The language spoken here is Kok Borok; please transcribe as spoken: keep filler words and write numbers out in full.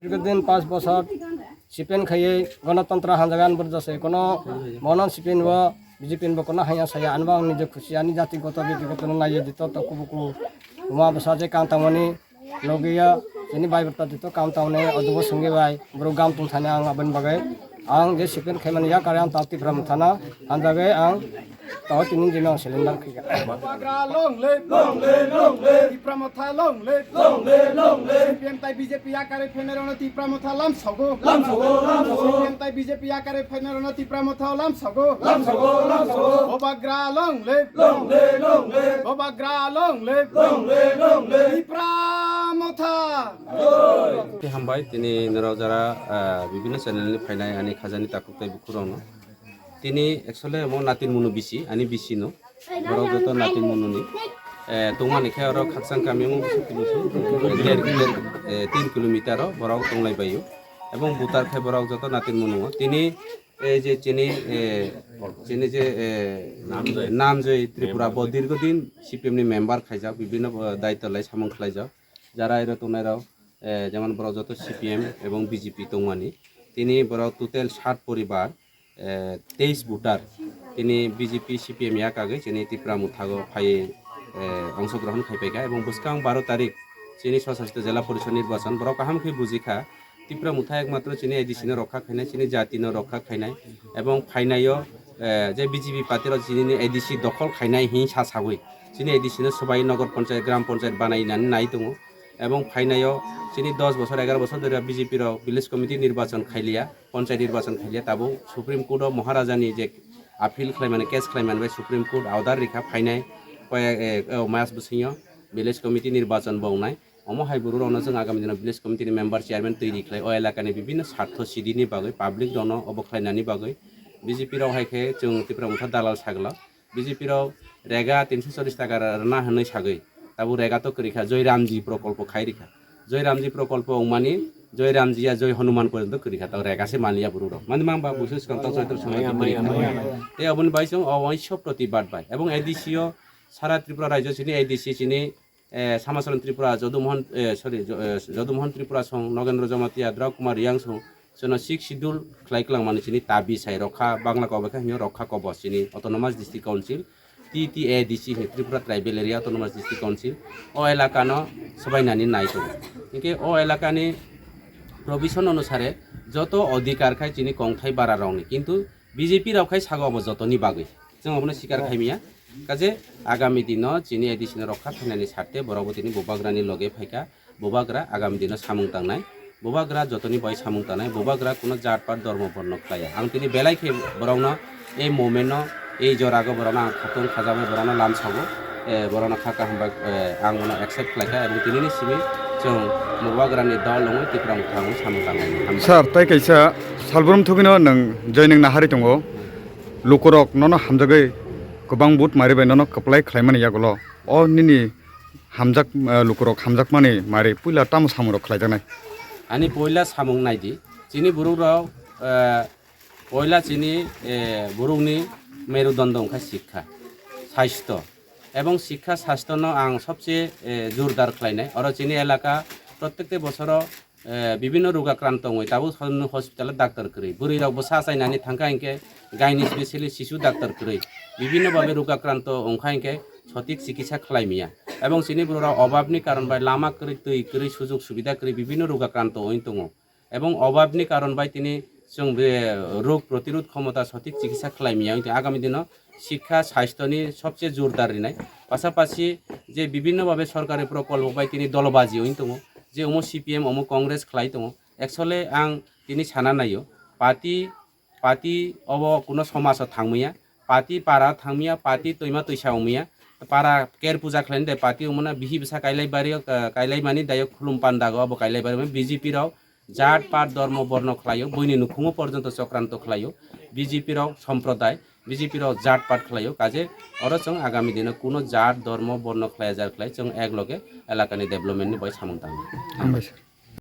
Dirghodin panch bochor C P M khaiwi Ganatantra hamjagan borjase kono bono C P M bo B J P bo kono haya saya anbo ang nije khusi ani jati goto beti goto no naiye jito to kubuku uma bwsa je kang tangmani logiya chini bai bata jito kam tangmani odubo sungge bai bro gam tung thani ang aboni bagwi ang je C P M khaimani yakari ang ta Tipra Motha no hamjagwi ang to tini jino cylinder khika. Bubagra long live, long live, long live. Tipra Motha long live, long live, long live. C P M tai B J P yakari phenai rano Tipra Motha lam sogo. Lam sogo, lam sogo. C P M tai B J P yakari phenai rano Tipra Motha lam sogo. Lam sogo, lam sogo. Bubagra long live, long live, long live. Bubagra long live, long live, long live. Tipra Motha. Hambai tini norok jara, ah, bibinno channel ni phainai ani khajani takhuk tei bukhurokno. Tini actually omo natin munu bisi, ani bisi no. Borok joto natin munu ni. Eh, tongmani khe oro khakchang kami omo bisi kilometer, eh, tin kilometer o borok tonglai baio. Ebong butar khe borok joto natin munu o. Tini, eh, je chini, eh, chini je, eh, Namjoi Tripura bo dirghodin C P M ni member khaijak, bibinno, eh, daityo lai samung khlaijak. Jara ero tongnai rok, eh, jemon borok joto C P M ebong B J P tongmani. Tini borok total sat poribar, eh, teis voter tini B J P C P M yakagwi chini Tipra Mothago phaiwi, eh, ongshogrohon khaipaikha ebong bwskang baro tarik chini swshasit jela porishod nirbachon borok kaham khe bujikha Tipra Motha ekmatro chini A D C no rokha khainai, chini jati no rokha khainai ebong phainaio, eh, je B J P party rok chini A D C dokhol khainai hin sa sawi chini A D C no swbai nogor panchayat, gram panchayat banainani nai tongo. Ebong phainaio chini dos bosor, egaro bosor dhori B J P rok village committee nirbachon khailiya, panchayat nirbachon khailiya, tabuk Supreme Court o Maharaja ni je appeal khlaimani, case khlaimani bai Supreme Court order rikha phainai koyek, eh, eh, mas bwswingo village committee nirbachon bo wngnai. Omo hai buru rokno chwng agami dino village committee ni member, chairman twi ri khlai o elakani bibinno sartho sidi ni bagwi, public rokno obo khlainani bagwi B J P rok hai khe chwng Tipra Motha dalal sagla. B J P rok rega tinso chollish taka rwna hwnwi sagwi, tabuk rega to kwrwi kha, Joy Ramji prokolpo khai rikha. Joy Ramji prokolpo wngmani Joy Ramji ya Joy Hanuman porjonto kwrwi kha, tabuk rega se manliya borok rok. Mani mang ba buisu swkang tong soitro samai kwrwi kha. Tei aboni bai chwng o waisa protibad bai. Ebong A D C o sara Tripura rajyo chini A D C chini eh, Samacharan Tripura, Jodumohon, eh, sorry, Jo-, eh, Jodumohon Tripura song, Nogendra Jamatia, Drau Kumar Riang song, chwngno Sixth Schedule khlai kwlangmani chini tabi sai rokha, Bangla kok bai khe hwnyo rokha kobos chini Autonomous District Council, T T A D C hwnwi Tripura Tribal Area Autonomous District Council, o elakano swbainani nai tongo. Hinkhe o elakani provision onusare joto odhikar khai chini kongthai bara rokni, kintu B J P rok khai sago abo jotoni bagwi. Chwng abono sikar khaimiya. Kaje agami dino chini A D C no rokha khainani sarte borok bo tini bubagrani loge phaikha. Bubagra agami dino samung tangnai. Bubagra jotoni bai samung tangnai. Bubagra kuno jat pat dormo borno khlaiya. Ang tini belai khe borokno ei moment no, ei jorago borokno ang khatung khajabai borokno lamsago. Eh, borokno kha kaham bai, eh, ang bono accept khlaikha. Ebong tinini simi chwng bubagrani dol wngwi Tipra Motha wngwi samung tangnai. Hambai. Sir, tai kaisa salbrum thugwino nwng joining nahari tongo. Lukurok nono hamjagwi kwbang vote mari bai nono kwplai khlaimani yagulo. O nini hamjak, eh, lukurok hamjakmani mari puila tamo samungrok khlaijaknai? Ani puila samung naidi. Chini burukrok, eh, puila chini, eh, burukni merudondo wngkha sikha, sastho. Ebong sikha sasthono ang sobse, eh, jordar khlainai. Oro chini elaka prottekti bosoro eh, bibinno rog akranto wngwi tabuk hospital o doctor kwrwi. Bwrwi rok bwsa achainani thangkha hinkhe gynae specialist, sisu doctor kwrwi. Bibinno babe rog akranto wngkha hinkhe sothik chikitsa khlai maya. Ebong chini borok rok obab ni karon bai lama kwrwi, twi kwrwi, sujog subida kwrwi bibinno rog akranto wngwi tongo. Ebong obab ni karon bai tini chwng be rog protirod khomota sothik chikitsa khlai maya wngwi tongo. Agami dino sikha sasthoni sobse jordar rinai. Pasapasi je bibinno babe sorkari prokolpo bai tini dolobaji wngwi tongo, je omo C P M, omo Congress khlai tongo. Actually ang tini sana naio, party, party obo kuno somajo thangmaya, party para thangmaya, party twima twisa wngmaya, para ker puja khlaini de party wngmano bihi bwsa kailai bario, ka-, kailai mani dayo khulum pandago obo kailai bario B J P rok jat pat dormo borno khlaio, buini nukhungo porjonto chokranto khlaio, B J P rok somprodai, B J P rok jat pat khlaio, kaje oro chwng agami dino kuno jat, dormo, borno khlaiya jar khlai chwng ek loge elakani development ni bai samung tango. Hambai sir.